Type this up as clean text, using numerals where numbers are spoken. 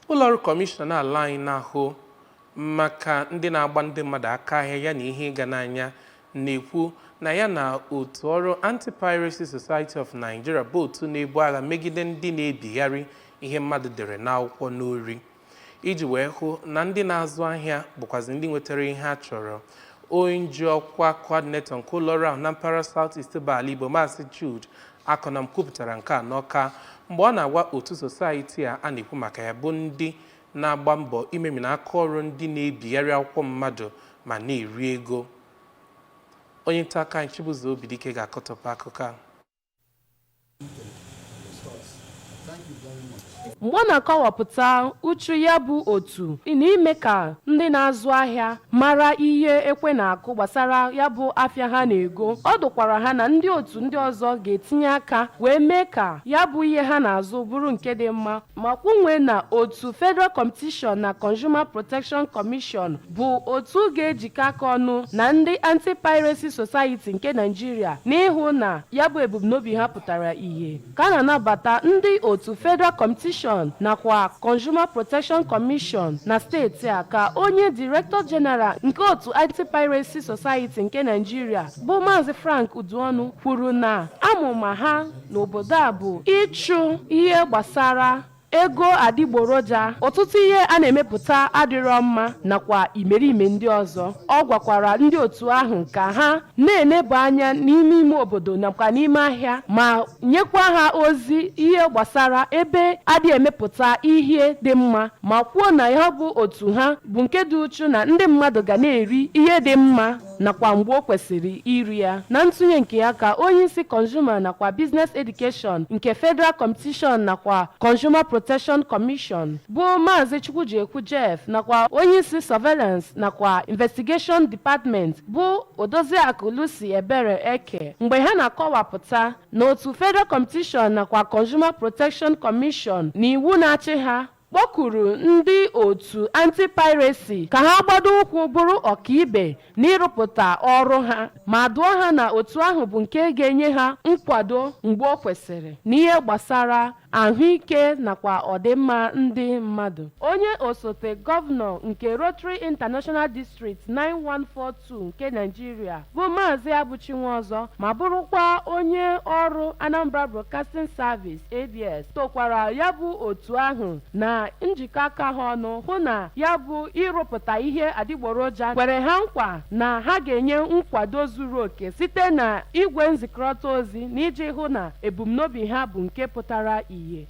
Ụlọọrụ kọmishọn ala anyị na-ahụ maka ndị na-agba ndị mmadụ aka ahịa ya na ihe ịga n'anya na-ekwu na ya na otu ọrụ Anti-Piracy Society of Nigeria, bụ otu na-ebu agha megide ndị na-ebigharị ihe mmadụ dere n'akwụkwọ n'ori, iji wee hụ na ndị na-azụ ahịa bụkwazi ndị nwetara ihe a chọrọ. Onye ji ọkwa coordinator nke ụlọọrụ ahụ na mpaghara South East bụ ala Igbo, Maazị Jude Akọnam, kwupụtara nke a n'Ọka mgbe ọ na-agwa otu society a a na-ekwu maka ya, bụ ndị na-agba mbọ imemina aka ọrụ ndị na-ebigharị akwụkwọ mmadụ ma na-eri ego. Onye nta akụkọ anyị, Chibuzo Obidike, ga-akọtọpụ akụkọ a. Mgbe ọ na-akọwapụta uchu ya bụ otu n'ime ka ndị na-azụ ahịa mara ihe ekwe na-akụ gbasara ya bụ afịa ha na-ego, ọ dụkwara ha na ndị otu ndị ọzọ ga-etinye aka wee mee ka ya bụ ihe ha na-azụ bụrụ nke dị mma, ma kwunwe na otu Federal Competition na Consumer Protection Commission bụ otu ga-ejikọ aka ọnụ na ndị Anti-Piracy Society nke Nigeria n'ịhụ na ya bụ ebumnobi ha pụtara ìhè. Ka a na-anabata ndị otu Federal Competition nakwa Consumer Protection Commission na steeti a, ka onye Director General nke otu Anti-Piracy Society nke Nigeria, bụ Maazị Frank Uduonu, kwuru na amụma ha n'obodo a bụ ịchụ ihe gbasara ego adịgboroja, ọtụtụ ihe a na-emepụta adịrọ mma, nakwa imerime ndị ọzọ. Ọ gwakwara ndị otu ahụ ka ha na-eneba anya n'ime ime obodo nakwa n'ime ahịa, ma nyekwa ha ozi ihe gbasara ebe adị emepụta ihe dị mma, ma kwuo na ya bụ otu ha bụ nke dị uchu na ndị mmadụ ga na-eri ihe dị mma nakwa mgbe o kwesịrị iri ya. Na ntụnye nke ya, ka onye isi Consumer nakwa Business Education nke Federal Competition nakwa Consumer Protection Commission, bụ Maazị Chukwujekwu Jeff, nakwa onye isi Surveillance nakwa Investigation Department, bụ Odoziakụ Lucy Ebere Eke, mgbe ha na-akọwapụta na otu Federal Competition nakwa Consumer Protection Commission na iwu na-achị ha, kpọkuru ndị otu Anti-Piracy ka ha gbado ụkwụ bụrụ ọkaibe n'ịrụpụta ọrụ ha, ma dụọ ha na otu ahụ bụ nke ga-enye ha nkwado mgbe o kwesịrị n'ihe gbasara ahụike nakwa ọdịmma ndị mmadụ. Onye osote gọvanọ nke Rotary International District 9142 nke Nigeria, bụ Maazị Abuchi Nwaọzọ, ma bụrụkwa onye ọrụ Anambra Broadcasting Service, ABS, tokwara ya bụ otu ahụ na njikọ aka ha ọnụ hụ na ya bụ ịrụpụta ihe adịgboroja, kwere ha nkwa na ha ga-enye nkwado zuru oke site na igwe nzikọrịta ozi na iji hụ na ebumnobi ha bụ nke pụtara ìhè.